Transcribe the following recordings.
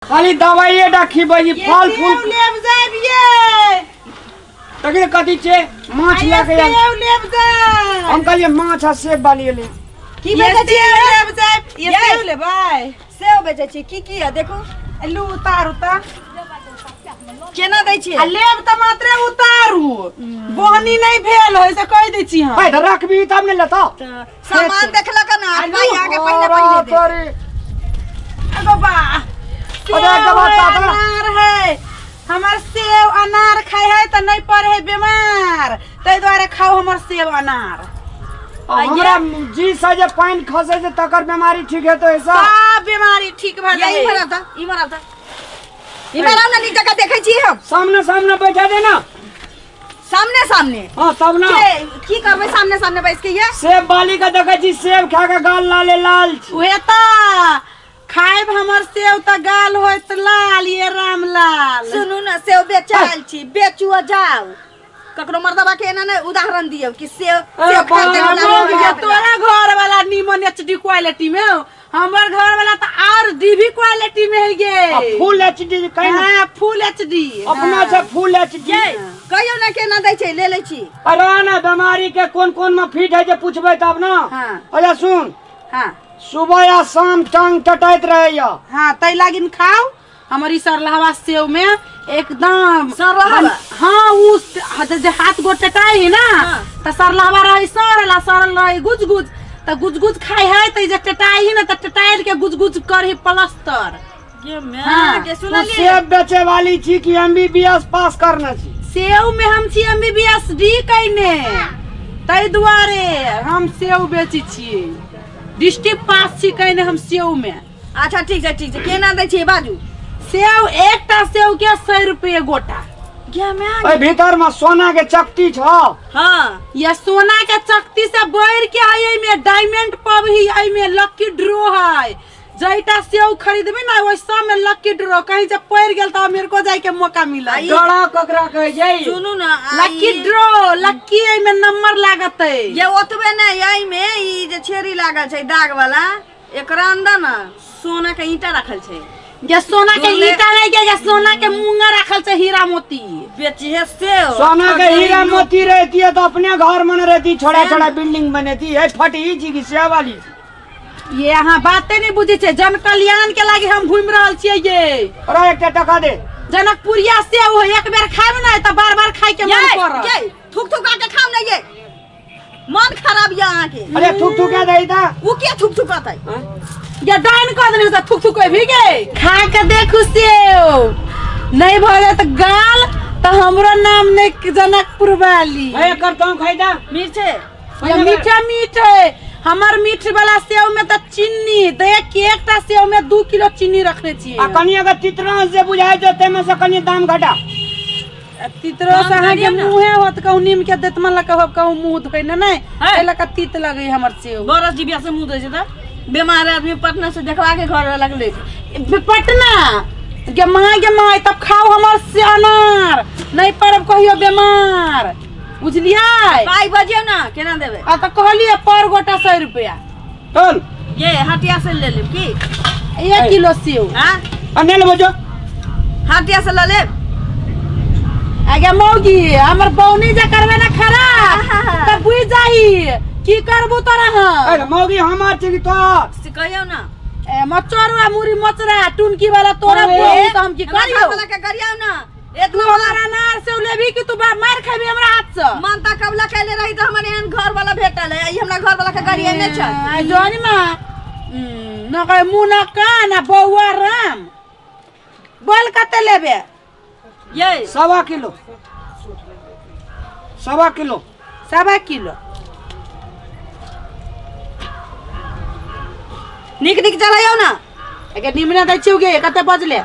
खाली दवाइए टा खिबै छी, फल फूल सेव लेब जायब ये। तखन कथी छै माछ लए के आयल। सेव लेब जायब। हम कहलियै माछ आ सेब वाली एलै। की ये बेचै छियै? सेव लेब जायब, ये ये। सेव लेबै। सेव बेचै छियै? की की है देखू। लू उतारू तऽ। केना दै छियै? आ लेब तऽ मात्रे उतारू, बोहनी नहि भेल है से कहि दै छी हम। है तऽ रखबी तब ने लेतौ। सामान देखलक ना, पाइ अहाँके पहिने पहिने देत। अरे अगो बा, अरे सेव गबा है, ताता। अनार है। हमर सेव अनार खाइ है तऽ नहि पड़े है बीमार, ताहि दुआरे खाउ हमर सेव अनार। आ हमरा जी से जे पानि खसै छै तकर बीमारी ठीक हेतौ ऐसा? सब बीमारी ठीक भऽ ये जाइ इम्हर है। आब तऽ, इम्हर आब तऽ, इम्हर आउ ने, नीक जकाँ देखै छी हम। सामने सामने बैठा दे ना। सामने सामने? हाँ तब ना। के की करबै सामने सामने बैस के ये? सेब बाली के देखै छी सेब खा के गाल लाले लाल छै। उहे तऽ खायब हमर सेव तऽ गाल होइत लाल ये रामलाल। सुनू ने, सेव बेचै आयल छी, बेचू आ जाउ। ककरो मर्दबा के एना नहि उदाहरण दियौ कि सेव अरे सेव खाते बाप वाला रे। लोग गे, जात। तोरा घर वाला नीमन एच डी क्वालिटी में हो, हमर घर वाला तऽ और डीवी क्वालिटी में है गे। आ फुल एच डी कहीं ना। हाँ, फुल एच डी। अपना से फुल एच डी। ये कहियौ ने केना दै छै, ले लै छी। अरे ना, बीमारी के कोन कोन में फिट है जे पूछबै तब ना। हाँ। अच्छा सुन। हाँ। सुबह या शाम टांग टटाइत रहैया। हाँ, तै लागिन खाउ हमर ई सरलहवा सेव में एकदम। सरलहवा? हाँ, उ जे हाथ गोड़ टटाइ है ना। हाँ। तऽ सरलहवा रहै सड़ल आ सड़ल रहै गुज गुज, तऽ गुज गुज खाइ है तऽ जे टटाइ है ना तऽ टटाइल के गुज गुज करही प्लस्तर। ये मैं हाँ। के तू सुनलियै? सेब बेचे वाली छी कि एमबीबीएस पास करने छी? सेव में हम छी एमबीबीएस डी कयने, ताहि दुआरे हम सेव बेचै छियै। डिस्ट्रिक्ट पास छी कयने हम सेव में। अच्छा ठीक छै, ठीक छै। केना दै छियै बाजू? सेव एकटा सेव के 100 रुपये गोटा। गे मैं। ओहि भीतर में सोना के चकती छौ। हाँ। ये सोना के चकती से बढ़ के है, एहिमे डायमंड पब ही, एहिमे लकी ड्रॉ है। जैटा सेव खरीदबी ना ओहि सब में लकी ड्रॉ, कहीं जब पड़ गेल तऽ अमेरिको जाय के मौका मिलत। डरा ककरा कहै छै? सुनू ने, आ लकी ड्रॉ, लकी एहिमे नंबर लागतै। ये ओतबे नहि, एहिमे ई जे छेरी लागल छै दाग वाला, एकरा अंदर ना सोना के ईंटा रखल छै। ये सोना के ईंटा नहीं के, ये सोना के मूंगा रखल छै, हीरा मोती। बेचिहे सेव। सोना के हीरा मोती रहती है तो अपने घर में न रहती, छोटा छोटा बिल्डिंग बनेती है। फटी छी कि सेब वाली छी? ये अहाँ बाते नहीं बुझै छै, जन कल्याण के लागी हम घूमि रहल छियै ये। अरे एकटा टका दे। जनकपुरिया सेव है, एक बेर खायब ना तऽ बार बार खाय के मन ये करत। ये थुक थुका के खाउ ने, ये मन खराब ये अहाँके। अरे थुक थुका दे ता। उ किया थुक थुकतै? ये डाइन कऽ देने तऽ थुक थुक भी गे। खा के देखू सेव, नहीं भऽ जायत गाल तऽ हमरो नाम नहीं जनकपुर वाली। ए कर तो खाइदा। मिर्चे। ये मीठा मीठ है हमर मीठ वाला सेव में तऽ चीनी देख के एकटा सेव में 2 किलो चीनी रखने छियै। आ कनी अगर तितरास जे बुझाइ छै ताहिमे से कनी दाम घटा। तितरो से अहाँके मुँहे होत, कहूँ नीम के देतमन लऽ कहब कहूँ मुँह धोइ ने नहि, एहि लऽ कऽ तीत लगै हमर सेव। बरस जिबिया से मुँह धोइ छै तऽ बीमार आदमी पटना से देखवा के घर वाला के ले छै। पटना गे माँ, गे माँ, तब खाउ हमर से अनार, नहीं पड़ब कहियो बीमार, बुझलियै? पाइ बजियौ ना, केना देबै? आ तऽ कहलियै पर गोटा 100 रुपया। चल। ये हटिया से ले लेब की? 1 किलो सेव। हाँ? आ नहि लेबो जो। हटिया से लऽ लेब। आगे मौगी, हमर बौनी जे करबै ना खराब तऽ बुझि जाही की करबू तोरा हम। अरे मौगी हमर छी कि तोहर? से कहियौ ना। ए मचोरुआ मुरी मचरा टुनकी वाला तोरा अरे, बहू तऽ हम की हमरा करियौ? घर वाला के गरियाउ ना। तू एतना हमर अनार सेव लेबही कि तू बा मारि खेबही हमरा हाथ से? मानता कबला कैले रही तऽ हमर एहन घर वाला भेटल है, ई हमरा घर वाला के गरियेने छै। आ जोनी माँ न कहे मुँह न कान आ बौआ राम। बोल कते लेबे? ये 1.25 किलो। 1.25 किलो। 1.25 किलो। नीक नीक चलैयौ ना। एके निमने दै छियौ गे, कते बजले?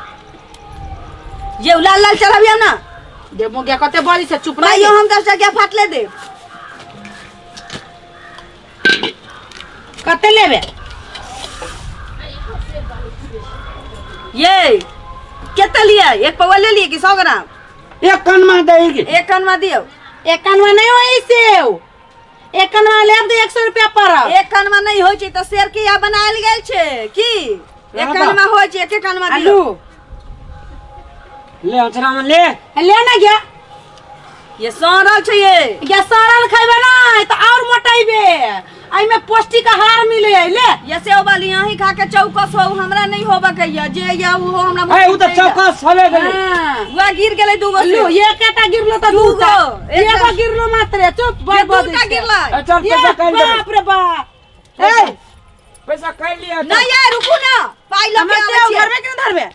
ये लाल लाल चढ़ाबियौ ना। दे मुगे कते बजै छै, चुप रह। पाइयो हम 10 टकिया फाटले देब। कते लेबे? ये कते लिया? एक पौआ ले लिए कि 100 ग्राम? एक कनमा देगी। एक कनमा दियौ। एक कनमा नहीं होई सेव, एक कनमा लेब तऽ 100 रुपया पड़त। एक कनमा नहीं होइ छै तऽ शेर के या बनायल गेल छै की? एक राधा। कनमा होइ छै, एके कनमा दियौ। आलू। ले अचरा में ले। ले ना गया। ये सड़ल छै ये। ये सड़ल खैबे ना त और मोटाइबे, एहिमे पौष्टिक आहार मिले है। ले ये सेव वाली यहीं खा के चौकस हो, हमरा नहीं होबे के ये जे ये वो हमरा। ए उ त चौकस होबे गेलै। हाँ। वह गिर गेलै दूगो लो से। एकटा गिरलो त दूगो, दूटा, एकटा। एगो गिरलो मात्र। चुप ये बड़ दूटा गिरलै। ए, चल पैसा काटि देबै। बाप रे बाप। ए पैसा काटि लिअ। नहीं ये रुकू ना, पाई लऽ के हमर आबै सेव छियै। धरबे कि नहि धरबे?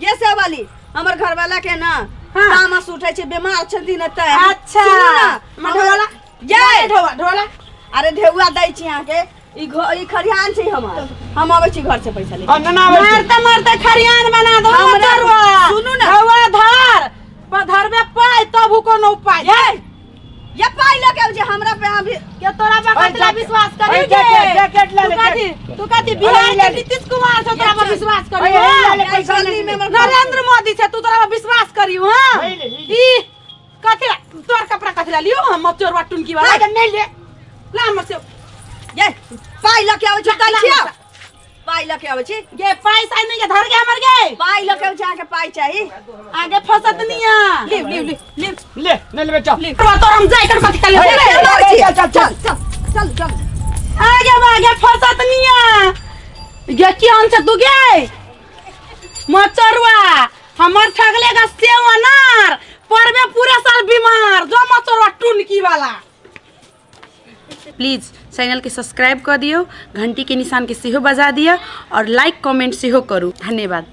ये सेव वाली हमर घर वाला के ना हाँ। तामस उठै छै, बीमार छथिन एतऽ। अच्छा। सुनू ना, हमर ढोला। ये ढोला ढोला। अरे ढेउआ दै छी अहाँके, ई ई खरिहान छै हमर, हम अबै छी घर से पैसा लेके। आ नना आबै छै। मारते मारते खरियान बना दो। हमरा- सुनू ना। हवा धर पर धरबे पाई तब कोनो उपाय। ये पाई लऽ के आबै छी हमरा पे अहाँ भी के तोरा पर अरे कथी ला जैकेट- विश्वास करी अरे गे? जैकेट- जैकेट ले तू ले, कथी तू कथी अरे बिहार ले के ले। नीतीश कुमार छौ, तोरा पर विश्वास करी? अरे हाँ? ले ले, पैसा गली ले में ले। हमर नरेंद्र मोदी छै, तू तोरा पर विश्वास करी? हाँ? ले ले, ले ले। ई कथी ला तोर कपड़ा कथी ला लियो हम चोरवा टुनकी वाला? अरे नहीं ले। ला हमर से। ये पाई लऽ के आबै छी, दै ला, छियै। ला। पाई लऽ के आबै छी। गे पैसा नहीं के धर के हमर गे। पाई लऽ के आबै छी, अहाँके पाई चाही। आगे फसत नहीं है। Live live live live. ले नहीं लेबे चल। तोरा तोर हम जाय कर कथी कर ले। ए, चल चल चल। चल चल चल। आगे आगे फसत नहीं है। गे की हम से तू गे मचरुआ हमर ठगले का सेव अनार परबे पूरा साल बीमार जो मचरुआ टुनकी वाला। प्लीज चैनल के सब्सक्राइब कर दियौ, घंटी के निशान के सेहो बजा दिअ और लाइक कमेंट सेहो करू। धन्यवाद।